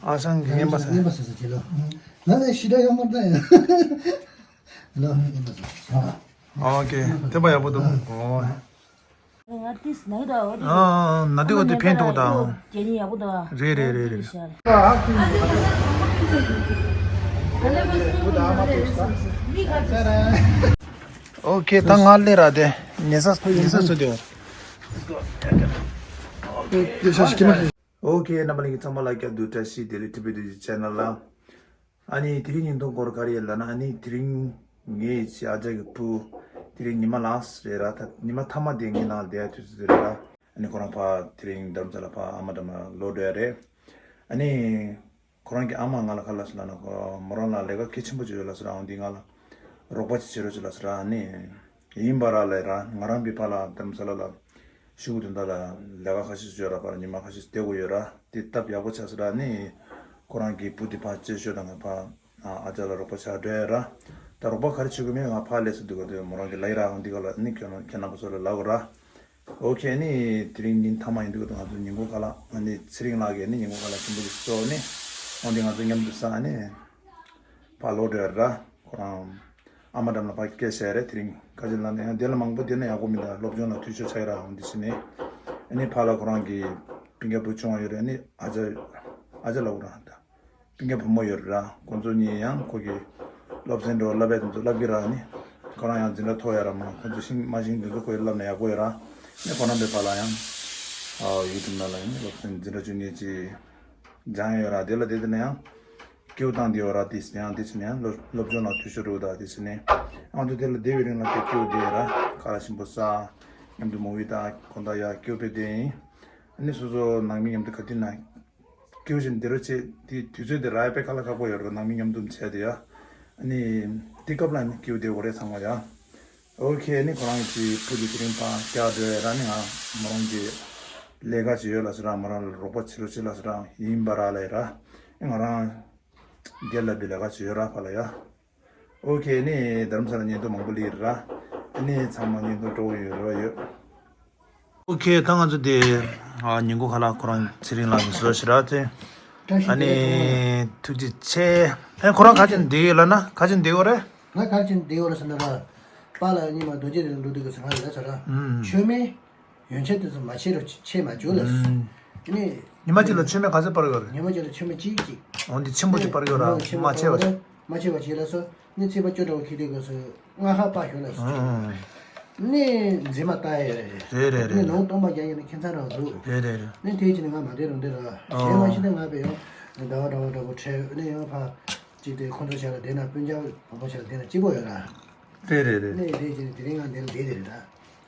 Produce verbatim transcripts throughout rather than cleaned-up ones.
ཨ་ཞང་གི་རྔན་པ་ཟ། རྔན་པ་ཟ་ཟ་བྱེད་ལོ། ང་ལ་ཤི་ད་ཡོང་མ་ད་ཡ། ལོ་རྔན་པ་ཟ། ཨོ་ཀེ། ཐེབས་པ་ཡག་པོ་འདུག་ཨོ། ཡ་ཏིས་ནའི་ད་འོ་དེ། ཨ་ན་དེ་འོ་དེ་ཕན་ཐོགས་དང་། རྒྱལ་ཡིན་ཡག་པོ་འདུག་རེད་རེད་རེད་རེད། ཨོ་ཀེ། ད་ང་ལས་ར་དེ་ཉེ་ས་ཉེ་ས་སུ་དེ། ཨོ་ཀེ། རྣམ་པ་ལྷན་རྒྱས་ཚང་མ་ལ་སྐྱབས་འདུག་བཀྲ་ཤིས་བདེ་ལེགས། ཊི་བི་ཌི་ཇི་ཆེ་ནལ་ལ། ཨ་ནི་དེ་རིང་ཉིན་ཐོ་སྐོར་ག་རེ་ཡིན་ལབ་ན། ཨ་ནི་དེ་རིང་ངའི་ཅི་ཨ་ཅག་གི་བུ་དེ་རིང་ཉི་མ་ལངས་རེད་ར། ད་ཉི་མ་མཐའ་མ་དེ་ངའི་ནང་ལ་བསྡད་ཡ་དུས་ཚོད་དེ་རེད་ར། ཨ་ནི་ཁོ་རང་ཕར་དེ་རིང་རྡ་རམ་ས་ལ་ཕར་ཨ་མ་འགྲམ་ལ་ལོག་འགྲོ་ཡ་རེད། ཨ་ནི་ཁོ་རང་གི་ཨ་མ་ང་ལ་ག་རེ་ལབ་སོང་ལབ་ན། ཁོ་མོ་རང་ལ་ལས་ཀ་གལ་ཆེན་པོ་ཅིག་ཡོད་ལབ་སོང་ར། འོ་འདི་ང་ལ་རོགས་པ་ཅིག་བྱེད་རོགས་ཅིག་ལབ་སོང་ར། ཨ་ནི་ཡིན་པ་ར་ལབ་ར། ང་རང་བི་ཕར་ལ་རྡ་རམ་ས་ལ་ལ་ཤུ་གུ་དོན་དག་ལ་ལས་ཀ་ཁ་ཤས་ཤིག་ཡོད་ར། ཕར་ལ་ཉི་མ་ཁ་ཤས་ཤིག་བསྡད་དགོས་ཡོད་ར། དེ་སྟབས་ཡག་པོ་ཆགས་སོང་ར། ཨ་ནི་ཁོ་རང་གི་བུ་དེ་ཕར་བཅད་ཤོག་དང་ང་ཕར་ཨ་ཅག་ལ་རོགས་པ་ཆགས་འགྲོ་ཡ་ར། ད་རོགས་པ་ག་རེ་བྱེད་དགོས་མིན་ང་ཕར་སླེབས་སུ་འདུག་ག་དེ་མོ་རང་གི་ལབ་ཡ་ར། འོ་འདི་ག་ལ་ཨ་ནི་ཁྱོད་རང་ཁྱེད་རྣམ་པ་ཚོ་ལ་ལབ་དགོས་ར། ཨོ་ཁེ། ཨ་ནི་དེ་རིང་ཉིན་མཐའ་མ་ཡིན་འདུག་ང་ཚོ་ཉིན་གུང་ཁ་ལག་ཨ་ནི་ཚེ་རིང་ལགས་ཀྱིས་ཨ་ནི་ཉིན་གུང་ཁ་ལག་ཆེན་པོ་ཞིག་བཟོས་ནས། འོ་འདི་ང་ཚོ་མཉམ་དུ་ཟ། ཨ་ནི་ཕར་ལོག་འགྲོ་ཡ་ར། ཁོ་རང་ཨ་མ་འགྲམ་ལ་ཕར་སྐད་བཤད་རེད། དེ་རིང་ཁ་ཆེ་ལ་ནས་ཡང་དེ་ལ་མང་པོ་བསྡད་ན་ཡག་པོ་མི་འདུག་སློབ་སྦྱོང་ལ་འཐུས་ཤོར་ཆགས་ཡ་ར། འོ་འདི་བྱས་ནས་ཨ་ནི་ཕར་ལ་ཁོ་རང་གི་སྤུན་ཀྱག་བུ་ཆུང་བ་ཡོད་རེད། ཨ་ནི་ཨ་ཅག་ཨ་ཅག་ལབ་དགོས་ར། ད་སྤུན་ཀྱག་བུ་མོ་ཡོད་རེད་ར། ཁོང་ཚོ་གཉིས་ཡང་ཁོ་གི་སློབ་ཚན་འགྲོ་བསླབ་པའི་དེ་ཚོ་བསླབ་ཀྱི་ར། ཨ་ནི་ཁོ་རང་ཡང་འཛིན་གྲྭ་མཐོ་ཡ་ར། མ་ཁོང་ཚོ་ཤིང་མ་ཤིང་དེ་ཚོ་ཁོ་ཡི་བསླབ་ན་ཡག་པོ་ཡོད་ར། ཨ་ནི་ཁོ་རང་པའི་ཕར་ལ་ཡང་ཨ་ཡུལ་དུ་ན་ལ་ཡང་སློབ་ཚན་འཛིན་གྲྭ་བཅུ་གཉིས་ཀྱི་སྦྱང་ཡོད་ར། དེ་ལ་དེ་དེ་ནས་ཡང་སྐྱེའུ་བཏང་དེ་ཡོད་ར། དེ་ཡང་དེ་ཕྱིན་ཡང་སློབ་སློབ་སྦྱོང་ལ་འཐུས་ཤོར་འགྲོ་ད། དེ་ཕྱིན་ནས་ང་ཚོ་དེ་ལ་བསྡད་པའི་རིང་ལ་དེ་སྐྱེའུ་བསྡད་ཡོད་ར། ཁ་ལག་ཞིམ་པོ་ཟ། མཉམ་དུ་མོ་བི་ད་གོན་ད་ཡ་སྐྱེའུ་དཔེ་བསྡད་ཡིན། ཨ་ནི་སོ་སོ་ནང་མི་མཉམ་དུ་ག་དུས་ན་སྐྱེའུ་ཞིག་འདི་རུ་བྱེད་དེ་དུས་ཚོད་དེ་རག་ཡ་དཔེ་ཁ་ལག་ཁག་པོ་ཡོད་ར། ནང་མི་མཉམ་དུ་བྱས་དེ་ཡ། ཨ་ནི་དེ་སྐབས་ལ་ནི་སྐྱེའུ་བསྡད་དགོས་རེད་ཚང་མ་ཡ། ཨོ་ཁེ། ནི་ཁོ་རང་གི་བུ་དེ་དེ་རིང་ཕར་རྒྱག་འགྲོ་ཡ་ར། ནི་ང་མོ་རང་གི་ལས་ཀ་ཅིག་ཡོད་ལབ་སོང་ར། མོ་རང་ལ་རོགས་པ་བྱེད་རོགས་བྱེད་ལབ་སོང་ར། ཡིན་པ་ར་ལབ་ཡ་ར། ནི་ང་རང་སྒེར་ལ་བི་ལས་ཀ་ཅིག་ཡོད་ར་ཕར་ལ་ཡ། ཨོ་ཁེ། ནི་རྡ་རམ་ས་ལ་ཉིན་ཐོ་མང་པོ་སླེབས་ར། ནི་ཚང་མ་ཉིན་ཐོ་སྤྲོ་བོ་ཡོད་ར་ཡོད། ཨོ་ཁེ། ད་ང་ཚོ་དེ་ཨ་ཉིན་གུང་ཁ་ལག་ཁོ་རང་ཚེ་རིང་ལགས་ཀྱིས་བཟོས་ཤག་ར་དེ། བཀྲ་ཤིས་ཨ་བདེ་ལེགས། ནི་ཐུགས་རྗེ་ཆེ། ཨེ་ཁོ་རང་ག་ཅིག་བསྡད་ཡོད་ལབ་ན། ག་ཅིག་བསྡད་ཡོད་རེད། ང་ག་ཅིག་བསྡད་ཡོད་རེད་ཟེར་ན་ར། པཱ་ལགས་གཉིས་མ་རྡོ་རྗེ་གདན་འགྲོ་དུས་ཀྱི་ཟེར་ང་ཡོད་ཟེར་ར། ཨུམ། མཆོད་མེ་ཡོན་ཆབ་དེ་ཚོ་མ་ཕྱེ་རོགས། ཕྱེ་མ་བཅུག་ལབ། ཨུམ། ཨ་ནི་ཉི་མ་གཅིག་ལ་མཆོད་མེ་ག་ཚོད་སྤར་ཡོད་རེད། ཉི་མ་གཅིག་ལ་མཆོད་མེ་གཅིག་གཅིག་འོ་འདི་ཆེན་པོ་ཅིག་སྤར་ཡོད་ར། ཆེན་པོ་མ་ཕྱེ་བ། སྤར་ཡོད་ར། མ་ཕྱེ་བ་བྱས་ལ་སོ། ནི་ཚེས་པ་བཅུ་དྲུག་གི་དུས་སྐབས་སུ་ལྔ་ཁ་པ་ཞོ་ལ་སོ། ཨང་། ནི་མཛེས་མ་ལྟ་ཡ་རེད། རེད་རེད་རེད། ནི་ལོང་སྟོང་པ་རྒྱག་ཡ་ནི་ཁྱད་མཚར་རང་འདུག་རེད་རེད་རེད། ནི་དེའི་ཕྱིར་ནི་ང་མ་བསྡད་རུང་བསྡད་ར། ཨོ། གཞན་མ་གཞི་ནི་ང་བས་ཡོང་ཟླ་བ་འདྲ་བོ་འདྲ་བོ་ཁྲལ་ནི་ཡོང་ཕ། ཅིག་དེ་ཁོང་ཚོ་ཞལ་ལ་བསྡད་ན་སྤུན་ཀྱག་བུ་མོ་ཞལ་ལ་བསྡད་ན་སྐྱིད་པོ་ཡོད་ར། རེད་རེད་རེད། ནི་དེའི་ཕྱིར་ནི་དེ་རིང་ང་འདིར་བསྡད་དེ་རེད་ར།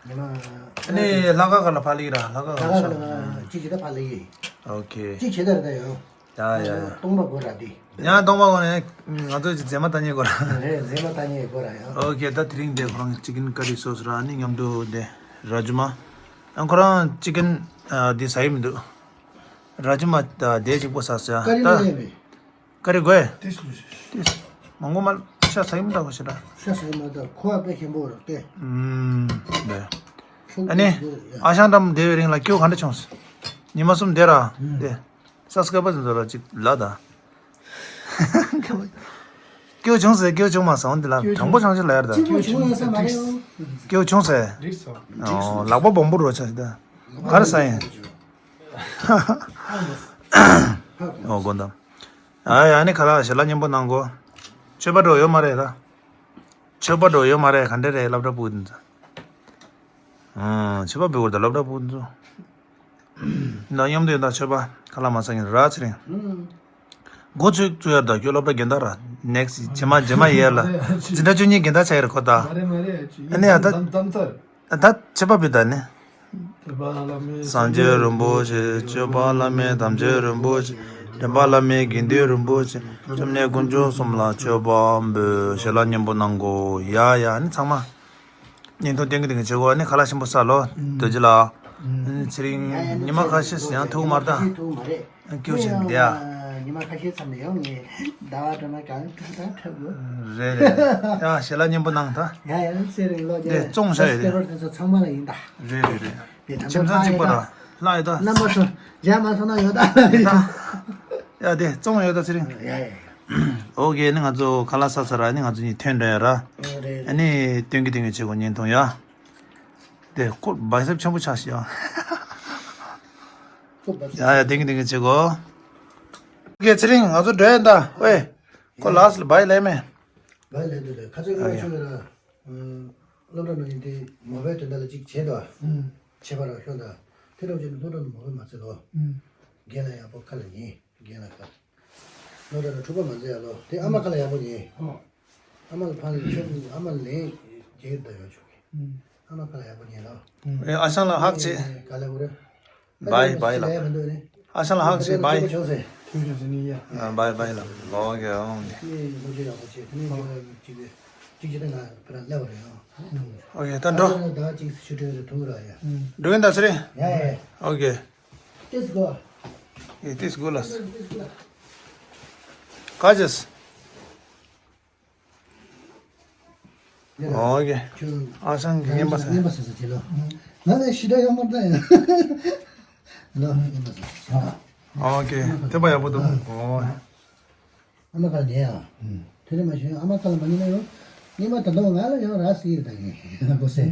ཉི་མ། ཨ་ནི་ལྷག་དཀར་ཁ་ལ་ཕར་སླེབས་ར། ལྷག་དཀར་ཁ་ལྷག་དཀར་ཁ་ལ་ཅིག་ཇི་ལྟར་ཕར་སླེབས་ཡིན། ཨོ་ཁེ། ཅིག་ཇི་ལྟར་ད་ཡོང་། ཡ་ཡ། སྟོང་པ་དགོས་ར་དེ། ཡང་སྟོང་པ་དགོས་ནས་ང་ཚོ་ཅིག་མཛེས་མ་ལྟ་མཁན་དགོས་ར། རེད། མཛེས་མ་ལྟ་མཁན་དགོས་ར་ཡང་། ཨོ་ཁེ། ད་དེ་རིང་དེ་ཁོ་རང་ཅི་ཀེན་ཀ་རི་སོ་སོ་ར། ཨ་ནི་མཉམ་དུ་དེ་ར་ཇུ་མ། ཨ་ཁོ་རང་ཅི་ཀེན་ཨ་དེ་ཟ་ཡི་མི་འདུག་ར་ཇུ་མ་ད་དེ་གཅིག་པོ་ཟ་ཟ་ཀ་རི་ད། ལ་ཡིན་པས། ཀ་རི་དགོས། ཏིས་ལུས། ཏིས། མང་པོ་མ་ཤ་ཟ་ཡི་མི་འདུག་གོ་ཤ་ར། ཤ་ཟ་ཡི་མ་འདུག་ཁོ་བ་དཔེ་ཞིམ་པོ་རེད་དེ། ཨུམ། ལེ། ཤོག་ཨ་ནི། ཏིས་ལུས་ཡ། ཨ་ཞང་འགྲམ་བསྡད་པའི་རིང་ལ་སྐྱེའུ་ག་འདྲ་བྱུང་སོང་། ཉི་མ་གསུམ་བསྡད་ར། ཨུམ། དེ། ས་སྐལ་པ་ཚོ་ལ་ཅིག་ལབ་ད། སྐྱེའུ་བྱུང་ཟེར། སྐྱེའུ་བྱུང་མ་སོང་འདི་ལ། དྲང་པོ་བྱང་ཆུབ་ལབ་ཡ་རེད་ད། སྐྱེའུ་བྱུང་ཡོད་ས་མ་རེད། སྐྱེའུ་བྱུང་ཟེར། འགྲིག་སོང་། འགྲིག་སོང་། ཨོ་ལག་པ་སྦོམ་པོ་རོ་ཆ་ཞིག་ད། ག་རེ་ཟ་ཡིན། ཨོ་དགོངས་དག་ཨ་ཡ་ནི་ཁ་ལག་ཞལ་ལག་མཉེས་པོ་གནང་གོ། མཆོད་པ་འགྲོ་ཡོད་མ་རེད་ད། མཆོད་པ་འགྲོ་ཡོད་མ་རེད། ག་འདྲ་རེད་སློབ་གྲྭ་ཕྲུ་གུ་འདི་ཚོ། ཨང་། མཆོད་པ་འབུལ་དགོས་ད་སློབ་གྲྭ་ཕྲུ་གུ་འདི་ཚོ། ད་མཉམ་དུ་ཡོད་ད་མཆོད་པ་ཁ་ལག་མ་ཟ་མཁན་ར་ཚེ་རིང་། འགོ་ཚུགས་ཚུགས་ཡར་ད་ཁྱོད་སློབ་གྲྭ་རྒན་ད་ར། ནེག་སི་རྗེས་མ་རྗེས་མ་ཡར་ལ། འཛིན་གྲྭ་བཅུ་གཉིས་རྒན་ད་ཆགས་ཡོད་རེད་ཁོ་ད། མ་རེད་མ་རེད། ཨ་ནི་ཡ་ད། ད་མཆོད་པ་འབུལ་ད་ནི། སངས་རྒྱས་རིན་པོ་ཆེ། སྐྱོབ་པ་བླ་མེད་དམ་ཆོས་རིན་པོ་ཆེ། འདྲེན་པ་བླ་མེད་དགེ་འདུན་རིན་པོ་ཆེ། སྐྱབས་གནས་དཀོན་མཆོག་གསུམ་ལ་མཆོད་པ་འབུལ། ཞལ་ལག་མཉེས་པོ་གནང་གོ། ཡ་ཡ་ནི་ཚང་མ། བརྙན་ཐུང་སྟོན་གི་སྟོན་གི་བྱེད་གོ། ནི་ཁ་ལག་ཞིམ་པོ་ཟ་ལོ། རྡོ་རྗེ་ལགས། ཚེ་རིང་ཉི་མ་ཁ་ཤས་ཡང་ཐུག་མ་རེད་ད། ཐུག་མ་རེད། སྐྱོ་ཆེན་འདི་ཨ། ཉི་མ་ཁ་ཤས་ཙམ་ནས་ཡང་ངས་ཟླ་བ་སྒྲོལ་མ་གང་ཐུག་ད་འཁྲབ་དགོས། རེད་རེད། ཡ་ཞལ་ལག་མཉེས་པོ་གནང་ད། ཡ་ཡ་ཚེ་རིང་ལོ་རྒྱ་འདི་བཙོང་བྱ་ཡོད་རེད། སྐྱེ་བར་དེ་ཚོ་ཚང་མ་ལ་ཡིན་ད། རེད་རེད་རེད། དེ་ཁྱིམ་ཚང་གཅིག་པ་ལ་ལྷག་ཡོད་ད། རྣམ་པ་ཚོ་རྒྱ་མ་སོང་ན་ཡོད་ད་ལ་ཡིན་ད། ཡ་དེ་བཙོང་ཡོད་ད་ཚེ་རིང་། ཡ་ཡ་ཡ། ཨོ་ཀེ། ནི་ང་ཚོ་ཁ་ལག་ཟ་ཚར་ར། ནི་ང་ཚོ་གཉིས་ཐོན་འགྲོ་ཡ་ར། ཨ་རེད་རེད། ཨ་ནི་སྟོན་གི་སྟོན་གི་བྱེད་དགོས་བརྙན་ཐུང་ཡ། དེ་ཁོ་བའི་སེབ་ཆེན་པོ་ཆགས་ཤག་ཡ། ཁོ་བའི་སེབ། ཡ་ཡ། སྟོན་གི་སྟོན་གི་བྱེད་དགོས། ཨོ་ཀེ། ཚེ་རིང་། ང་ཚོ་འགྲོ་ཡ་ད། ཝེ། ཁོ་ལགས་སོ། བའི་ལབ་མེད། བའི་ལབ་འདུག་རེད། ཁ་ཚོད་ཨ་ཡ། ཁྱོད་ར། སློབ་གྲྭ་ནང་ཡིན་དུས་མོ་བའི་དོན་དག་ལ་ཅིག་བྱས་དོ། ཨུམ། བྱས་པ་ར་ཤོག་ད། དེ་རོགས་བྱས་ནས་སློབ་གྲྭ་ནང་མོ་བའི་མ་བྱེད་དོ། ཨུམ། རྒན་ལགས་ཡག་པོ་ཁ་ལ་ཉན། རྒན་ལགས་ཁ། སློབ་གྲྭ་ནང་འཁྲུག་པ་མ་མཛད་ཡ་ལོ། དེ་ཨ་མ་ཁ་ལ་ཡག་པོ་ཉན། ཨོ། ཨ་མ་ལ་ཕར་ལ་ཆོག་ཨ་མ་ལ་ལན་རྒྱག་གི་ད་ཡོད་ཆོག་གི། ཨུམ། ཨ་མ་ཁ་ལ་ཡག་པོ་ཉན་ལོ། ཨུམ། ཨེ། ཨ་ཞང་ལགས་ཧག་བྱེད། ག་ལ་བོ་རེད། བའི་བའི་ལ། ཨ་ཞང་ལགས་ཧག་བྱེད། བའི། ཐུགས་རྗེ་ཆེ་ནི་ཡ། ཨ། བའི་བའི་ལ། ཨོ་ཀེ། ཨོ་ཀེ། ནི་ལོ་རྒྱུས་ཡག་པོ་བྱེད། དེ་ནི་ཨོ། ཅིག་གི་ཅིག་ཅིག་ད་ང་བར་སླེབས་པ་རེད་ཨ། ཨོ་ཀེ། ད་འགྲོ། ད་ཅིག་ཤུ་ཏྲེ་རེ་ཐུང་ར་ཡ། འགྲོ་ཡིན་ད་ཚེ་རིང་། ཡ་ཡ། ཨོ་ཀེ། Let's go. ཡེ། Let's go ལགས། ག་ཅེས། ཨོ་ཀེ། ཨ་ཞང་གིས་རྔན་པ་ཟ། རྔན་པ་ཟ་ཟ་བྱེད་ལོ། ང་ལ་ཞི་དྲག་ཡོད་མ་རེད་ད་ཡ། ལོ། རྔན་པ་ཟ་ཟ། ཨོ་ཀེ། ཐོས་པ་ཡག་པོ་འདུག་ཨོ། ཨ་མ་ཁ་ལ་ཉན་ཨ། དེ་རིང་མ་ཞུ་ཨ་མ་ཁ་ལ་མ་ཉན་ན་ཡོང་། རྔན་པ་ད་དུང་ང་ལ་ཡང་རག་སྲིད་ད་ཡིན་གོ་སེ།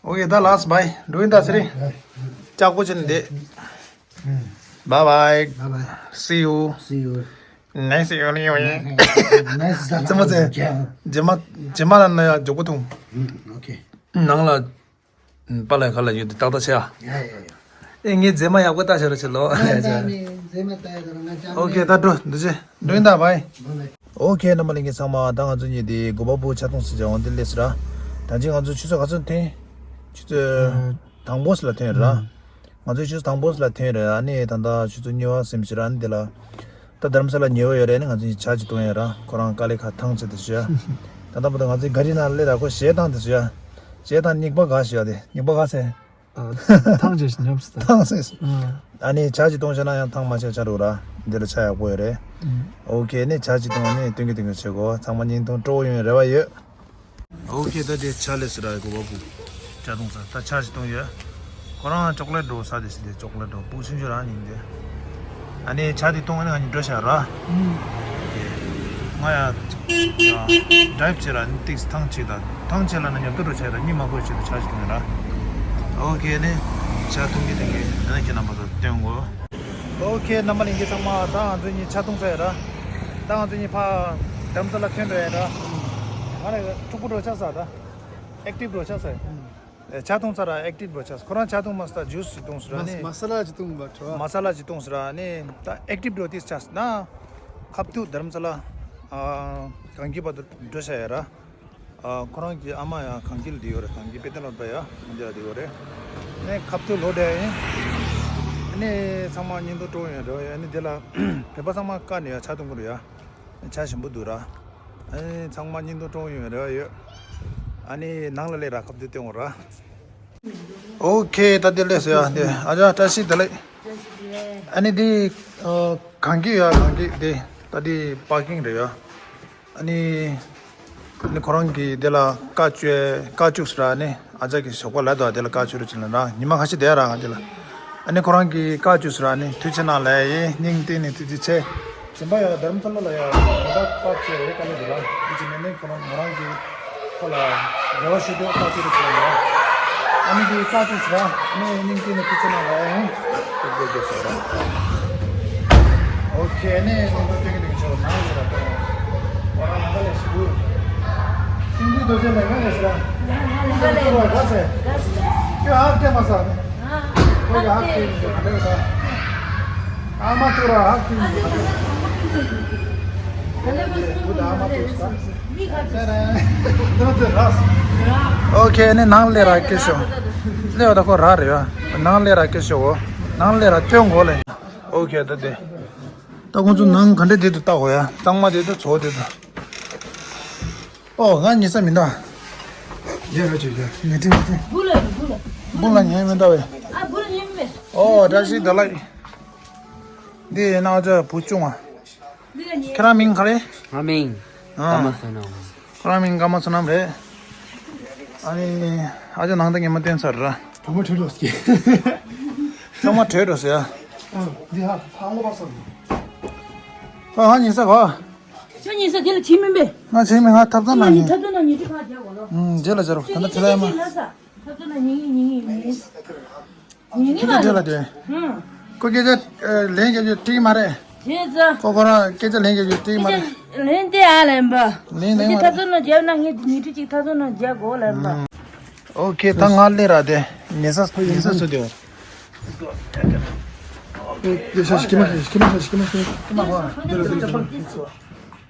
ཨོ་ཀེ། ད་ལགས་སོ། བའི། འགྲོ་ཡིན་ད་ཚེ་རིང་། ལྕགས་པོ་ཅན་འདི། Bye bye. Bye bye. See you. See you. Nice to meet you. Nice to meet you. རྗེས་མ་རྗེས་མ་ལ་ན་ཡ་མགྱོགས་པོ་ཐུང་། ཨོ་ཀེ། ནང་ལ་པཱ་ལགས་ག་ལ་ཡོད་དེ་ཏག་ཏག་བྱས་ཨ། ཡ་ཡ་ཡ། ཨེ། ངས་མཛེས་མ་ཡག་པོ་ལྟ་བྱ་ར་བྱེད་ལོ། ང་ད་ནི་མཛེས་མ་ལྟ་ཡ་ད་ར་ང་ཅང་། ཨོ་ཀེ། ད་འགྲོ་འདུག་ཅེ་འགྲོ་ཡིན་ད། བའི། ཨོ་ཀེ། རྣམ་པ་ལྷན་རྒྱས་ཚང་མ། ད་ང་ཚོ་གཉིས་དེ་གོ་པ་པོ་ཆ་ཚང་ཟེར་བྱ་འོང་དེ་སླེབས་སོང་ར། ད་ཅི་ང་ཚོ་ཆུ་ཚོད་ག་ཚོད་ཐོན། ཆུ་ཚོད་དང་པོ་ཟེར་ལ་ཐོན་ར། ང་ཚོ་ཆུ་ཚོད་དང་པོ་ཟེར་ལ་ཐོན་རེད། ཨ་ནི་ད་ལྟ་ཆུ་ཚོད་གཉིས་པ་ཟིན་ཕྱིར། ཨ་ནི་དེ་ལ་ད་རྡ་རམ་ས་ལ་ཉེ་བོ་ཡོད་རེད། ཨ་ནི་ང་ཚོ་ཇ་ཅིག་འཐུང་ཡ་ར། ཁོ་རང་དཀའ་ལས་ཁག་ཐང་ཆད་དུ་ཞུ་ཡ། ད་ལྟ་བར་དུ་ང་ཚོའི་ག་རི་ནང་སླེབས་ར། ཁོ་གཞས་བཏང་དུ་ཞུ་ཡ། གཞས་བཏང་། སྙིགས་པ་ག་ཞུ་ཡ་དེ། སྙིགས་པ་ག་ཟེར། ཨ། ཐང་ཆད་ཉམས་སུ་ད། ཐང་ཆད། ཨ། ཨ་ནི་ཇ་ཅིག་འཐུང་བྱས་ན་ཡང་ཐང་མ་ཆད་ཆ་རུ་ར། འདི་ལ་ཆ་ཡག་པོ་ཡོད་རེད། ཨུམ། ཨོ་ཀེ། ནི་ཇ་ཅིག་འཐུང་ནི་སྟོན་གི་སྟོན་གི་བྱེད་གོ། ཚང་མ་བརྙན་ཐུང་སྤྲོ་བོ་ཡོང་རེ་བ་ཡོད། ཨོ་ཀེ། ད་དེ་ཇ་སླེབས་སོང་ར། གོ་པ་པོ་ཇ་འཐུང་ས། ད་ཇ་ཅིག་འཐུང་ཡོད། ཁོ་རང་ཅོག་ལེ་ཊི་འདྲ་ཟ་དེ་ཟེར་དེ། ཅོག་ལེ་ཊི་འདྲ་སྤུ་གུ་ཆུང་ཆུང་རང་ཡིན་དེ། ཨ་ནི་ཇ་དེ་འཐུང་ཨ་ནི་ང་གཉིས་འགྲོ་བཞག་ར། ཨུམ། ང་ཡ་ཡ་ཌ་རའིབ་བྱེད་ར། ནི་ཏིག་ཐང་ཆད་ད། ཐང་ཆད་ལ་ན་ཉབ་ཏོ་འགྲོ་བྱས་ད། གཉིད་མ་ཁུག་ཆེད་དུ་ཇ་ཅིག་འཐུང་ཡོད་ར། ཨོ་ཀེ། ནི་ཇ་འཐུང་གི་འཐུང་གི་ཨ་ནི་ཁྱེད་རྣམ་པ་ཚོ་སྟོན་གོ། ཨོ་ཀེ། རྣམ་པ་ལྷན་རྒྱས་ཚང་མ། ད་ང་ཚོ་གཉིས་ཇ་འཐུང་ཚར་ཡོད་ར། ད་ང་ཚོ་གཉིས་ཕར་རྡ་རམ་ས་ལ་ཐོན་འགྲོ་ཡོད་ར། ང་ལ་འཁྲུག་པོ་འགྲོ་ཆགས་ས་ད། ཨེག་ཊིབ་འགྲོ་ཆགས་ས། ཨེ། ཇ་འཐུང་ཚར་ར། ཨེག་ཊིབ་འགྲོ་ཆགས་ས། ཁོ་རང་ཇ་འཐུང་མ་ས་ད་ཇུས་ཅིག་འཐུང་ས་ར། ནི་མ་ས་ལ་ཅིག་འཐུང་བ་འགྲོ། མ་ས་ལ་ཅིག་འཐུང་ས་ར། ནི་ད་ཨེག་ཊིབ་འགྲོ་དེ་ཆགས་ས་ན། ཁབ་ཏུ་རྡ་རམ་ས་ལ། ཨ། གངས་སྐྱིད་བར་དུ་འགྲོ་བཞག་ཡོད་ར། ཨ། ཁོ་རང་གི་ཨ་མ་ཡང་གངས་སྐྱིད་ལ་བསྡད་ཡོད་རེད། གངས་སྐྱིད་དཔེ་སྟོན་སློབ་གྲྭ་ཡ་འདི་ལ་བསྡད་ཡོད་རེད། ནས་ཁབ་ཏུ་ལོག་བསྡད་ཡིན། ནས་ཚང་མ་བརྙན་ཐུང་སྤྲོ་ཡོང་རེད། ནས་འདི་ལ་བོད་པ་ཚང་མ་བཀག་ནས་ཡ་ཇ་འཐུང་གི་རེད་ཡ། ཇ་ཞིམ་པོ་འདུག་ར། ཨ་ནི་ཚང་མ་བརྙན་ཐུང་སྤྲོ་ཡོང་རེད་ཡ། ཨ་ནི་ནང་ལ་སླེབས་ར། ཁབ་ཏུ་སྟོན་གོ་ར། ཨོ་ཀེ། ད་འདི་སླེབས་སོང་ཡ། འདི་ཨ་ཅག་བཀྲ་ཤིས་བདེ་ལེགས། ཨ་ནི་འདི་ཨ་གངས་སྐྱིད་ཡ། གངས་སྐྱིད་འདི་ད་འདི་པར་ཀིང་རེད་ཡ། ཨ་ནི་ཨ་ནི་ཁོ་རང་གིས་འདི་ལ་ཀ་བཅུ་ཀ་བཅུག་ཟེར་ར། ཨ་ནི་ཨ་ཅག་གིས་ཞོགས་པ་ལབ་འདུག་འདི་ལ་ཀ་བཅུ་རུ་ཕྱིན་ལ་ར། ཉི་མ་ཁ་ཤས་བསྡད་ར་ང་འདི་ལ། ཨ་ནི་ཁོ་རང་གིས་ཀ་བཅུག་ཟེར་ར། ཨ་ནི་ཐུགས་རྗེ་གནང་ལབ་ཡིན། སྙིང་གཏིང་ནས་ཐུགས་རྗེ་ཆེ། སྦྱིན་པ་ཡ་རྡ་རམ་ས་ལ་ལ་ཡ་མོ་ཊ་པར་བྱས་རེད། དཀའ་ལས་འདུག་ལ། འདི་ཅི་ནས་ནས་ཁོ་རང་མོ་རང་གི་ཁོ་ལ་རེ་བ་ཞུ་འདོད་ཀ་བཅུག་རེད་ཟེར་ལ། ཨ་ནི་འདི་ཀ་བཅུག་ཟེར་ར། ཨ་ནི་སྙིང་གཏིང་ནས་ཐུགས་རྗེ་གནང་ལབ་ཡིན། ཐུགས་རྗེ་ཆེ་ཟེར་ར། ཨོ་ཀེ། ནས་ནས་ནོ་ཏེ་གི་ནས་ཆོ་ནང་ལ་ར་ཏོ། ཁོ་རང་ནང་ལ་ཞུ། སིང་རྡོ་རྗེ་ལས་ང་ལས་ཟེར་ར། སིང་རྡོ་རྗེ་ལས་ང་ལས་ཟེར། ཁྱོད་ཨ་ཀེ་མ་ཟ་ནི། ཁོ་ཡ་ཧ་ཀི་ནི་ག་ལེ་ད། ཨ་མ་ཐུ་ར་ཧ་ཀི་ནི་ག་ལེ། ཁོ་ད་ཨ་མ་ཐུ་ར་ས། ཨོ་ཀེ། ནི་ནང་ལས་ར་ཀེ་ཤོ། ལེ་བ་ད་ཁོ་ར་རེ་བ། ནང་ལས་ར་ཀེ་ཤོ་བོ། ནང་ལས་ར་སྟོན་གོ་ལེ། ཨོ་ཀེ། ད་དེ་ད་ཁོང་ཚོ་ནང་ག་འདྲ་དེ་དུ་ལྟ་གོ་ཡ། གཙང་མ་དེ་དུ་ཚོ་དེ་དུ། ཨོ། ང་ཉལ་ས་མི་འདུག་ཡ་ཡ་ཅིག་ཡ། ཉལ་ཁྲི་ཉལ་ཁྲི། སྦུག་ལ་སྦུག་ལ། སྦུག་ལ་ཉལ་མི་འདུག་བས། ཨ་སྦུག་ལ་ཉལ་མི་འདུག་ཨོ། བཀྲ་ཤིས་བདེ་ལེགས། འདི་ཡིན་ན་ཨ་ཅག་བུ་ཆུང་བ། འདི་ལ་ཉལ། ཁྱེད་རང་མིང་ག་རེ། ང་མིང་། ཨ། ཀ་མ་བསོད་ནམས། ཁྱེད་རང་མིང་ཀ་མ་བསོད་ནམས་རེད། ཨ་ནི་ཨ་ཅག་ནང་དུ་ཉལ་མ་བསྟན་ཚར་ར། ཚང་མ་བྲོས་འགྲོ་ཟེར། ཚང་མ་བྲོས་འགྲོ་ཟེར་ཡ། ཨ། འདི་ཧ་ཧ་ལོ་བ་སོང་། ཨ་ང་ཉལ་ས་ག་ཁྱོད་ཉལ་ས་དེ་ལ་ཕྱིན་མིན་པས། ང་ཕྱིན་མིན། ང་ཐབ་ཚང་ནང་ཉལ། ཐབ་ཚང་ནང་ཉལ་ཁྲི་ཁ་རྒྱག་གོ་ལོ། ཨུམ་རྗེས་ལ་སྦྱར་རོ། ད་ལྟ་དེ་ལ་ཡ་མ། ཁྱོད་ཉལ་ས་ཐབ་ཚང་ནང་ཉལ་ཉལ་ཉལ་ཉལ་ཉལ་ཉལ་ཉལ་ཁྱོད་ཉལ་ས་དེ་ལ་དེ། ཨུམ། ཁོ་སྐད་ཆ་ལན་རྒྱག་རྒྱུ་འགྲིག་མ་རེད། བྱས་ཙང་། ཁོ་ཁོ་རང་སྐད་ཆ་ལན་རྒྱག་རྒྱུ་འགྲིག་མ་རེད། ལན་དེ་ཨ་ལན་པ། ལན་ལན་མ་རེད། ཐབ་ཚང་ནང་རྒྱབ་ན་ངས་ཉལ་ཁྲི་གཅིག་ཐབ་ཚང་ནང་རྒྱག་གོ་ལན་པ། ཨོ་ཁེ། ད་ང་སླེབས་ར་དེ། ཉལ་ས་ཉལ་ས་སུ་དེ། ཡ་ཤ་ཤ་ཀི་མ་ཤ་ཤ་ཀི་མ་ཤ་ཤ་ཀི་མ་ཤ་ཀི་མ་ཧོ།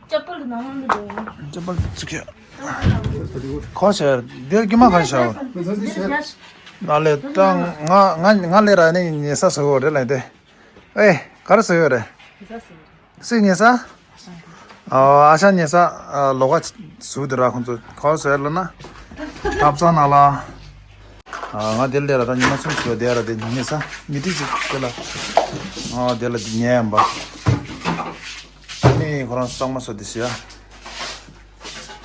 ཅ་པལ་ནང་ལ་འགྲོ། ཅ་པལ་ཚུགས་ཡ། ཁོ་ཤ་དེར་ཀི་མ་ག་ཤ་བ། ལ་ལེ་ད་ང་ང་ང་ལེ་ར་ནི་ཉལ་ས་སུ་ཡོད་རེད་ལ་དེ། ཨེ་ག་རེ་སུ་ཡོད་རེད། སུས་ཉལ་ས། ཨ་ཨ་ཤ་ཉལ་ས། ཨ་ལོག་ག་ཟུག་དེ་ར་ཁོང་ཚོ་ག་སུ་ཡོད་ལ་ན། ཐབ་ཚང་ནང་ལ། ཨ་ང་དེ་ལས་ར་ད་ཉི་མ་གསུམ་ཞིག་བསྡད་ར་དེ་ཉལ་ས་མི་ཏིག་ཅིག་དེ་ལ། ཨ་དེ་ལ་དེ་ཉལ་ཡམ་པ། ཨ་ནི་ཁོ་རང་གཙང་མ་བཟོ་དེ་ཤི་ཡ།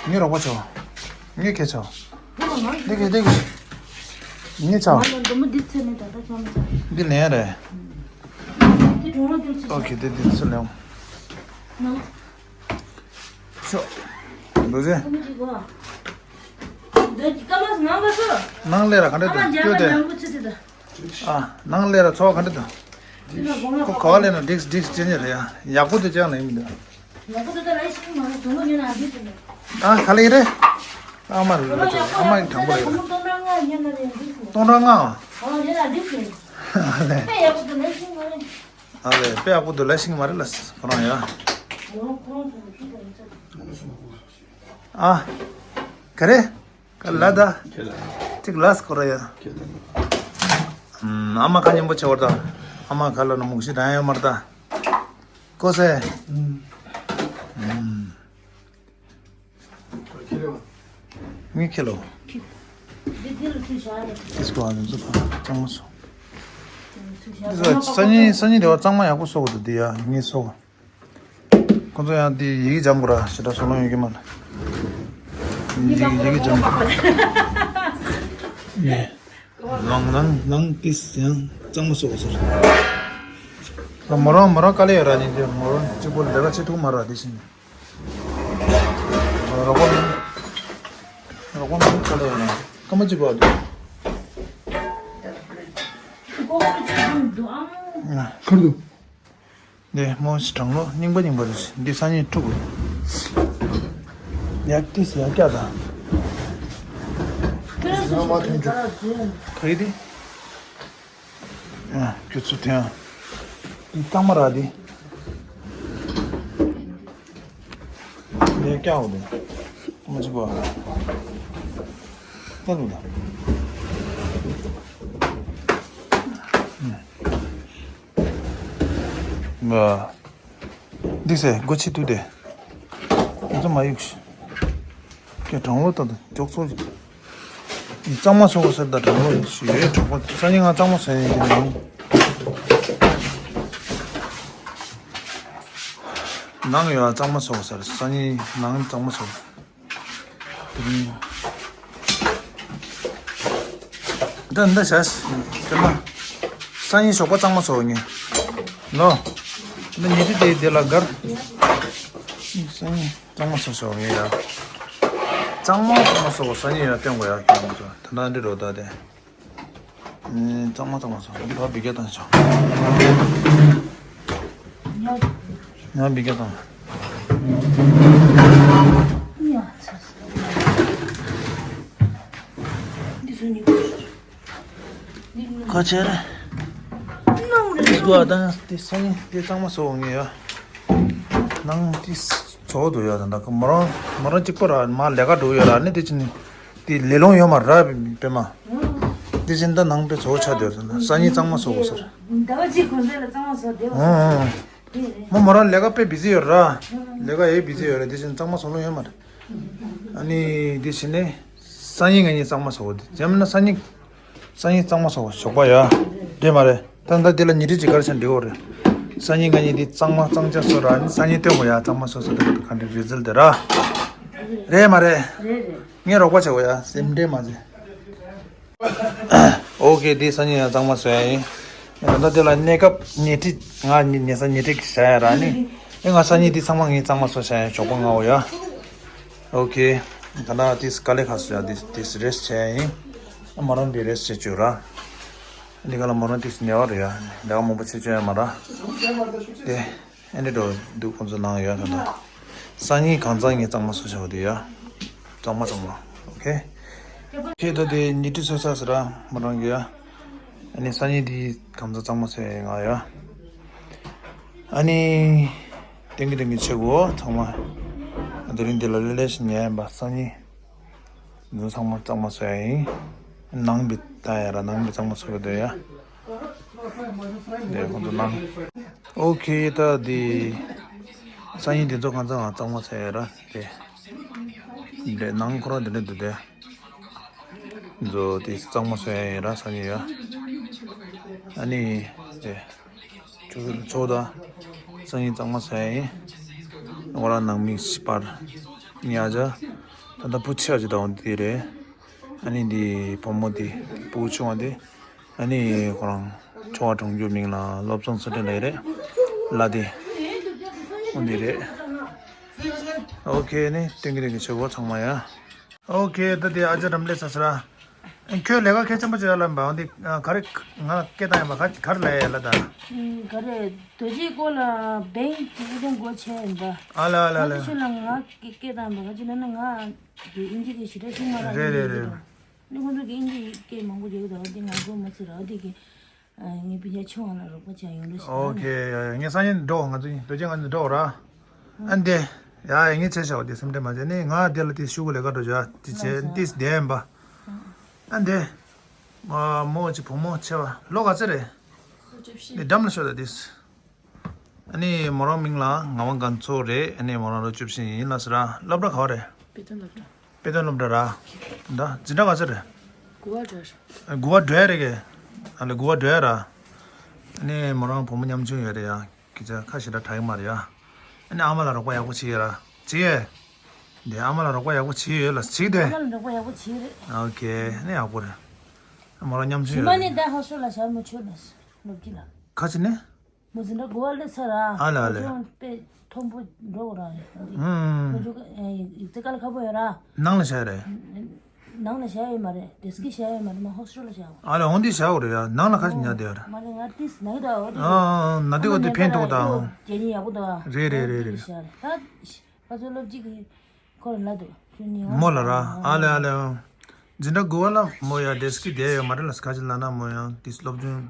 ངའི་རོགས་པ་ཆོག་ངའི་ཁྱེད་ཆོག་འདི་གི་འདི་གི་ངའི་ཆོག་ང་ལ་འདི་མོ་འདི་ཚེ་ནས་ད་ལྟ་ཆོག་མི་ཆོག་འདི་ལན་རེད། འདི་གྲོང་ལ་འདི་ཚེ་ཨོ་ཁེ་འདི་འདི་ཚེ་ལན། ནང་། ཤོག་འདུག་ཟེ། ཀུན་གྱི་གོ། འདི་ཀ་མ་ནང་ག་སོ། ནང་ལས་ར་ག་འདྲ་ཨ་མ་འདུག་རྒྱ་སྐྱོ་ག་དེ། ནང་ག་ཚེ་དེ་ད། ཨ་ནང་ལས་ར་ཚོགས་ག་འདྲ་འདུག་འདི་ལ་གོ་མ་ཁོ་ག་བ་ལས་ན་འགྲིག་འགྲིག་ཅན་ཉེ་རེད་ཡ། ཡག་པོ་དེ་ཅང་ལ་ཡིན་མི་འདུག་ཡག་པོ་དེ་ད་ལ་ཤིང་མ་རེད། དུང་མ་ཉོ་ན་འདི་ཟེར་ནས། ཨ་ག་ལ་ཡིན་རེད། ཨ་མ་རེད་ལ་ཅོ་ཨ་མ་ཡིན་དྲང་པོ་རེད། སྟོང་ཕྲག་ལྔ་ཉོ་ན་རེད་འདི་ཟེར་ནས། སྟོང་ཕྲག་ལྔ། ཨ་ཉོ་ན་འདི་ཟེར་ནས། ཨ་ལས། དཔེ་ཡག་པོ་དེ་ལ་ཤིང་མ་རེད། ཨ་ལས་དཔེ་ཡག་པོ་འདུག་ལ་ཤིང་མ་རེད་ལ་ཁོ་རང་ཡ། ཨ། ག་རེ། ག་ལ་ད། ཁྱེད་ལ། ཅིག་ལ་སྐོར་ཡ། ཁྱེད་ལ། ཨམ་ཨ་མ་ཁ་སྙན་པོ་ཆེ་བར་ད། ཨ་མ་ཁ་ལ་ན་མུག་ཤི་རང་ཡོད་མར་ད། ཀོ་སེ། ཨམ། ངས་ཁྱེད་ལོ། འདི་འདི་ལ་ཚུར་བཞག་ནས། ཏིས་ཀོ་ཨ་ནི་ཚུར་གཙང་མ་སོ། ཚུར་བཞག་ཏིས་ཀོ་སང་ཉིན་སང་ཉིན་དེ་བ་གཙང་མ་ཡག་པོ་སོ་གོ་འདུག་འདི་ཡ་ངས་སོ། ཁོ་ཚོ་ཡང་འདི་ཡི་གེ་འཇམ་གོ་ར་ཞེ་དྲག་སོ་ལོང་ཡོད་ཀྱི་མ་རེད། ཡི་གེ་ཡི་གེ་འཇམ་གོ། ནང་ནང་ནང་ཏིས་ཡང་གཙང་མ་སོ་གོ་ཟེར། མོ་རང་མོ་རང་དཀའ་ལས་ཡོད་ར་ནི་འདི་མོ་རང་གཅིག་པོ་ལས་ཀ་བྱེད་ཐུབ་མ་ར་དེ་བཞིན། རོགས་པ་མིན། རོགས་པ་མིན་ཁ་ལོ་ཡོད་ན་སྐར་མ་གཅིག་པ་འདུག་ཁར་འདུག་འདི་མོ་ཞིག་གྲང་ལོ་རྙིང་པ་རྙིང་པ་རེད། འདི་སང་ཉིན་འཁྲུག་གི། ཡག་ཏིས་ཡག་སྐྱ་དང་། ག་རེ་འདི། ཨ། ཁྱོད་ཚོ་དེ་ཡང་། འདི་གཙང་མ་ར་འདི། འདི་ཀྱང་འོ་འདི། མ་གཅིག་པ། ད་ལུ་ད། ང་། འདི་ཟེ་སྒོ་ཕྱི་དུ་དེ། ང་ཚོ་མ་གཡུག་ཤི། ཁྱོད་གྲང་ལོ་ད་ད་མགྱོགས་ཚོར་གྱི། གཙང་མ་བཟོ་དགོས་ཟེར་ད་གྲང་ལོ་ཞུ་ཡོད་གྲོགས་པོ་སང་ཉིན་ང་གཙང་མ་བཟོ་ཡིན་གྱི་ནང་། ནང་ཡོད་གཙང་མ་བཟོ་དགོས་ཟེར་སང་ཉིན་ནང་གཙང་མ་བཟོ། དེ་རིང་། འདི་འདི་བྱ་ཞིག་དེ་ན། སང་ཉིན་ཞོགས་པ་གཙང་མ་བཟོ་ངེས། ལོ། འདི་ཉི་ཁྲི་དེ་དེ་ལ་སྒར། སང་ཉིན། གཙང་མ་བཟོ་ཞོག་ངེས་ཡ། གཙང་མ་གཙང་མ་བཟོ་སང་ཉིན་ཡ་སྟོན་དགོས་ཡ་སྐྱོན་མ་བཟོ་ད་ལྟ་འདི་རོ་ད་དེ། གཙང་མ་གཙང་མ་བཟོ་འདི་བ་བི་ག་བཏང་ཞོག་ང་བི་ག་བཏང་། འདི་བཟོ་ནི། ཁ་ཆེ་རེ། ནང་རེ་ཏིས་གོ་ཨ་དང་ཏིས་སང་ཉིན་ཏིས་གཙང་མ་བཟོ་ངེས་ཡ། ནང་ཏིས་བཟོ་འདུག་ཡ་ད་ད་མོ་རང་མོ་རང་གཅིག་པོ་ར་མ་ལས་ཀ་འགྲོ་ཡ་ར་ནི་དེ་ཅི་ནི་ཏིས་ལས་ལོང་ཡོད་མ་ར་པེ་མ། དེ་ཅི་ནི་ད་ནང་པེ་བཟོ་ཆ་དེ་ར་ད་སང་ཉིན་གཙང་མ་བཟོ་གོ་ཟེར། ཟླ་བ་གཅིག་གོང་ཚད་ལ་གཙང་མ་བཟོ་བདེ་བ་ཟེར། ཨང་ཨང་། མོ་མོ་རང་ལས་ཀ་དཔེ་བི་ཟི་ཡོད་ར། ལས་ཀ་ཡེ་བི་ཟི་ཡོད་ར་དེ་ཅི་ནི་གཙང་མ་བཟོ་ལོང་ཡོད་མ་རེད། ཨ་ནི་དེ་ཕྱིན་ནས་སང་ཉིན་ང་གཉིས་གཙང་མ་བཟོ་བ་དེ་ཇེམ་ན་སང་ཉིན། སང་ཉིན་གཙང་མ་བཟོ་བ་ཞོགས་པ་ཡ། དེ་མ་རེད། ད་ལྟ་དེ་ལ་ཉི་ཁྲི་གཅིག་གར་ཆ་འགྲིག་འོ་རེད། སང་ཉིན་ང་གཉིས་དེ་གཙང་མ་གཙང་ཆ་བཟོ་ར་ནི་སང་ཉིན་སྟོན་དགོས་ཡ་གཙང་མ་བཟོ་བཟོ་དེ་ག་འདྲ་རི་ཛལ་དེ་ར། རེད་མ་རེད། རེད་རེད། ངས་རོགས་པ་བྱེད་དགོས་ཡ་སེམས་ཁྲལ་མ་བྱེད། ཨོ་ཀེ་དེ་སང་ཉིན་ཡ་གཙང་མ་བཟོ་ཡ་ཡིན། ད་ལྟ་དེ་ལ་གནས་སྐབས་ཉི་ཁྲི་ང་ཉི་ཉི་ས་ཉི་ཁྲི་གི་བྱ་ཡ་ར་ནི། ཨེ་ང་སང་ཉིན་འདི་ཚང་མ་ངས་གཙང་མ་བཟོས་བྱས་ཡིན། ཞོགས་པ་སྔ་བོ་ཡ། ཨོ་ཁེ། ད་ལྟ་འདི་དཀའ་ལས་ཁག་སོང་ཡ། འདི་འདི་རེ་སི་ཊི་བྱས་ཡིན། ཨ་མོ་རང་འདི་རེ་སི་ཊི་བྱེད་བཅུག་ར། འདི་ག་ལ་མོ་རང་འདི་ཉལ་བ་རེད་ཡ། ལས་ཀ་མང་པོ་བྱེད་བཅུག་ཡ་མ་ར། དེ་ཨེ་འདྲ་འགྲོ་འདུག་ཁོང་ཚོ་ནང་ཡོད་ད་ལྟ། སང་ཉིན་གང་གཙང་ངས་གཙང་མ་བཟོས་བྱས་པ་འདི་ཡ། གཙང་མ་གཙང་མ། ཨོ་ཁེ། ཁྱེད་ད་དེ་ཉི་ཁྲི་ཚོད་ས་ཟེར་ར་མོ་རང་གི་ཡ། ཨ་ནི་སང་ཉིན་འདི་གང་ཚ་གཙང་མ་བཟོས་ཡ་ང་ཡ། ཨ་ནི། ཏན་གི་ཏན་གི་བྱེད་དགོས་ཚང་མ། དེ་རིང་འདི་ལ་ལེ་ལེ་ཞིག་ཉལ་ཡིན་པ་སང་ཉིན། འདི་ཚང་མ་གཙང་མ་བཟོས་ཡ་ཡིན། ནང་པའི་ད་ཡ་ར་ནང་པའི་གཙང་མ་བཟོ་གི་འདུག་ཡ། དེ་ཁོང་ཚོ་ནང་། ཨོ་ཁེ་ད་འདི། སང་ཉིན་འདི་ཚོ་གང་ཚ་ང་གཙང་མ་བཟོས་ཡ་ར་དེ། འདི་ནང་ཁོ་རང་འདི་འདྲ་འདུག་དེ། འདི་ཚོ་དེ་གཙང་མ་བཟོས་ཡ་ཡིན་ར་སང་ཉིན་ཡ། ཨ་ནི། དེ། ཆུ་ཚོད་ཚོ་ད། སང་ཉིན་གཙང་མ་བཟོས་ཡ་ཡིན། ང་རང་ནང་མི་ཤི་པར། ཉ་ཅ། ད་ལྟ་བུ་ཆེ་བ་ཅིག་དང་འདི་རེད། ཨ་ནི་འདི་བུ་མོ་འདི། བུ་ཆུང་བ་འདི། ཨ་ནི་ཁོ་རང་ཆུང་བ་གྲོང་ཁྱེར་མིང་ལ་སློབ་སྦྱོང་སུ་འདྲ་ལས་རེད། ལ་དེ། འོ་འདི་རེད། ཨོ་ཁེ་ནི་ཏན་གི་ཏན་གི་ཆོག་གོ་ཚང་མ་ཡ། ཨོ་ཁེ་ད་དེ་ཨ་ཅག་འགྲམ་ལས་ས་ས་ར། ཁྱོད་ལས་ཀ་གལ་ཆེན་པོ་ཅིག་ལ་ལབ་པ་འོ་འདི་ག་རེ་ང་སྐད་བཏང་ཡ་མ་ག་ག་རེ་ལབ་ཡ་ལ་ད། ག་རེ་རྡོ་རྗེ་སྐོར་ལ་བེང་ཅིག་ཀྱང་སྒོ་ཆེ་ཡིན་པ། ཨ་ལ་ཨ་ལ་ཨ་ལ། ཁོང་ཚོ་ལ་ང་སྐད་བཏང་པ་ག་ཅི་ན་ན་ང་གི་ཨིན་ཇི་གི་ཞེ་དྲག་ཤེས་མ་ར་རེད་རེད་རེད། ནི་ཁོང་ཚོ་གི་ཨིན་ཇི་སྐད་མང་པོ་རྒྱག་གི་འདུག་འོ་འདི་ང་སྒོ་མ་ཚིག་ར་འོ་འདི་གི་ངའི་སྤུན་ཀྱག་ཆུང་བ་ལ་རོགས་པ་བྱ་ཡོང་རོགས་ཞེས། ཨོ་ཁེ། ཡ་ཡ་ངས་སང་ཉིན་འགྲོ། ང་ཚོ་གཉིས་རྡོ་རྗེ་ང་ཚོ་འགྲོ་ར། ཨ་འདི། ཡ་ཡ་ངས་བྱས་བཞག་འདི་སེམས་ཁྲལ་མ་བྱེད་ནི་ང་འདི་ལ་དེ་ཤུ་གུ་ལས་ཀ་འགྲོ་བྱ་དེ་བྱས་འདི་བསྡད་ཡིན་པ། ཨ་འདི། མོ་ཅི་བུ་མོ་ཆེ་བ་ལོ་ག་ཚོད་རེད། འདི་འགྲམ་ལ་ཤོག་ད་འདི། ཨ་ནི་མོ་རང་མིང་ལ་ངག་དབང་དགའ་ཚོགས་རེད། ཨ་ནི་མོ་རང་ལོ་བཅུ་བཞི་ཡིན་ལ་ཟེར་ར། སློབ་གྲྭ་ག་བ་རེད། དཔེ་སྟོན་སློབ་གྲྭ། དཔེ་སྟོན་སློབ་གྲྭ་ར། ད་འཛིན་གྲྭ་ག་ཚོད་རེད། དགུ་པ་འགྲོ། དགུ་པ་འགྲོ་ཡ་རེད་གི། ཨ་ལེ་དགུ་པ་འགྲོ་ཡ་ར། ཨ་ནི་མོ་རང་བུ་མོ་ཉམ་ཆུང་ཡོད་རེད་ཡ། སྐད་ཆ་ཁ་ཞེ་དྲག་གྲག་གི་མ་རེད་ཡ། ཨ་ནི་ཨ་མ་ལ་རོགས་པ་ཡག་པོ་བྱེད་ཡོད་ར། བྱེད་ཡོད། འདི་ཨ་མ་ལ་རོགས་པ་ཡག་པོ་བྱེད་ཡོད་ལ་བྱེད་དེ། ཨ་མ་ལ་རོགས་པ་ཡག་པོ་བྱེད་རེད། ཨོ་ཁེ། ཨ་ནི་ཡག་པོ་རེད། མོ་རང་ཉམ་ཆུང་ཡོད་རེད། ཇི་མ་ནི་ད་ཧོ་སོ་ལ་ཞག་མོ་ཆོད་ལ་སློབ་ཀྱི་ལ། ཁ་ཅི་ནི། མོ་འཛིན་གྲྭ་དགུ་པ་སླེབས་ཚར་ར། ཨ་ལ་ཨ་ལ། ཁོ་ཚོ་དཔེ་མཐོན་པོ་འགྲོ་གི་ར། ཨུམ། ཁོ་ཚོ་ཡིག་ཚད་དཀའ་ལས་ཁག་པོ་ཡོད་ར། ནང་ལ་བཞག་རེད། ནང་ལ་བཞག་ཡོད་མ་རེད། དེ་སྐད་བཞག་ཡོད་མ་རེད། མ་ཧོ་སི་ཊེལ་ལ་བཞག་ཨ་ལ་འོང་འདི་བཞག་གི་རེད་ཡ། ནང་ལ་ཁ་ཅིག་ཉལ་བསྡད་ཡོད་རེད། མ་རེད་ང་ཏིས་ན་གི་འདུག་འོ་དེ། ཨ་ཨ་ན་དེ་འོ་དེ་ཕན་ཐོགས་དང་། རྒྱལ་ཡིན་ཡག་པོ་འདུག་རེད་རེད་རེད་རེད། ད་ཁ་ཚོ་སློབ་སྤྱི་གི་ཁོ་ལ་འདུག་ཁྱོད་ཉིན་མོ་ལ་ར། ཨ་ལེ་ཨ་ལེ། འཛིན་གྲྭ་དགུ་པ་ལ་མོ་ཡ་དེ་སྐད་བསྡད་ཡོད་མ་རེད་ལ། ཁ་ཅིག་ལ་ན་མོ་ཡ་དེ་སློབ་སྦྱོང་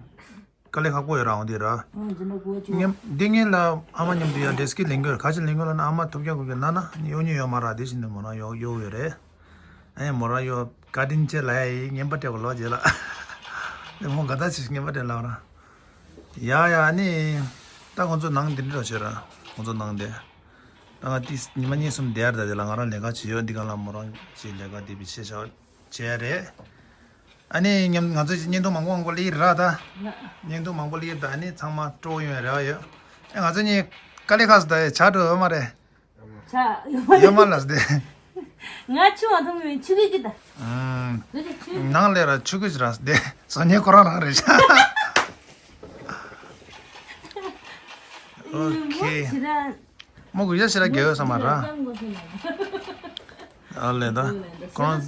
དཀའ་ལས་ཁག་པོ་ཡོད་ར། འོང་དེ་ར། ཨང་འཛིན་གྲྭ་དགུ་པ་བཅུ་པ། ངས་འདི་ངས་ལ་ཨ་མ་མཉམ་དུ་ཡང་འདྲེས་ཀྱི་ལེན་དགོས། ག་ཅི་ལེན་དགོས་ལབ་ན་ཨ་མ་ཐུབ་རྒྱག་དགོས་ཀྱི་ན་ན་གཡོག་ཉོས་ཡོད་མ་ར། དེ་བཞིན་དུ་མོ་རང་གཡོག་གཡོག་ཡོད་རེད། ཨ་ཡ་མོ་རང་གཡོག་བཀའ་དྲིན་ཆེ་ལ་ཡ་ཡིན་ངན་པ་སྤྲད་དགོས་ལོ་རྗེས་ལ། དེ་མོ་ག་ད་ཅི་ངན་པ་སྤྲད་ལབ་ར། ཡ་ཡ་ཨ་ནི། ད་ཁོང་ཚོ་ནང་འདི་འདྲ་བྱོས་ར། ཁོང་ཚོ་ནང་དེ། ད་ང་ཏིས་ཉི་མ་གཉིས་གསུམ་བསྡད་ཡར་ད་དེ་ལ་ང་རང་ལས་ཀ་བྱེད་ཡོད། འདི་ག་ལ་མོ་རང་ཅིག་ལས་ཀ་དེ་བི་ཆེ་ཆ་བྱས་རེད། ཨ་ནི་མཉམ་ང་ཚོ་བརྙན་ཐུང་མང་པོ་མང་པོ་སླེབས་ར་ད། བརྙན་ཐུང་མང་པོ་སླེབས་ད་ཨ་ནི་ཚང་མ་སྤྲོ་ཡོང་ར་ཡོད། ཨེ་ང་ཚོ་གཉིས་དཀའ་ལས་ཁག་སུ་ད་ཡ་ཆགས་འགྲོ་ཡོད་མ་རེད། ཆགས་ཡོད་མ་ཡོད་མ་རེད། ལ་སྟེ། ང་ཆུང་བ་མཐོང་མི་ཆུ་གི་གི་ད། ཨུམ། ལོ་རྒྱུས་ཆུ། ནང་ལས་ར་ཆུ་གི་ར་སྟེ་སོ་ཉེ་ཁོ་རང་རང་རེད་ཤག་ཨོ་ཁེ། ཆི་ར། མོ་གུ་ཡ་ཤི་ར་རྒྱལ་ཡོད་ས་མ་ར། ཨ་ལེ་ད། ཁོང་།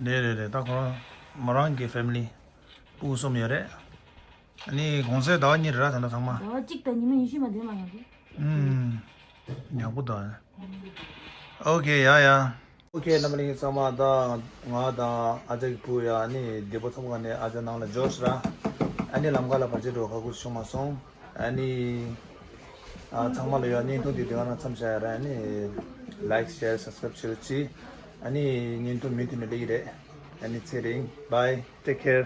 རེད་རེད་རེད། ད་ཁོང་མོ་རང་གི་ཕེ་མི་ལི་སྤུ་གུ་གསུམ་ཡོད་རེད། ཨ་ནི་གོང་ཚད་ཟླ་བ་གཉིས་རེད་ར་ད་ལྟ་ཚང་མ། ཟླ་བ་གཅིག་དང་ཉི་མ་ཉི་ཤུ་མ་བསྡད་མ་ང་ཚོ། ཨུམ། ཡག་པོ་འདུག་ཨོ་ཁེ་ཡ་ཡ། ཨོ་ཁེ་རྣམ་པ་ལྷན་རྒྱས་ཚང་མ་ད་ང་དང་ཨ་ཅག་གི་བུ་ཡ་ཨ་ནི་བདེ་པོ་ཚོགས་པ་ནས་ཨ་ཅག་ནང་ལ་འབྱོར་སོང་ར། ཨ་ནི་ལམ་ཁ་ལ་བར་ཆད་འགྲོ་ཁག་པོ་བྱུང་མ་སོང་། ཨ་ནི། ཨ་ཚང་མ་ལ་ཡ་བརྙན་ཐུང་འདི་འདི་ག་ན་མཚམས་བཞག་ཡ་ར། ཨ་ནི། ལའིཀ་ཤེར་སབ་སི་ཀ་རབ་བྱེད་རོགས་གྱིས། ཨ་ནི་བརྙན་ཐུང་མུ་མཐུད་ནས་སླེབས་ཀྱི་རེད། ཨ་ནི་ཚེ་རིང་bye take care།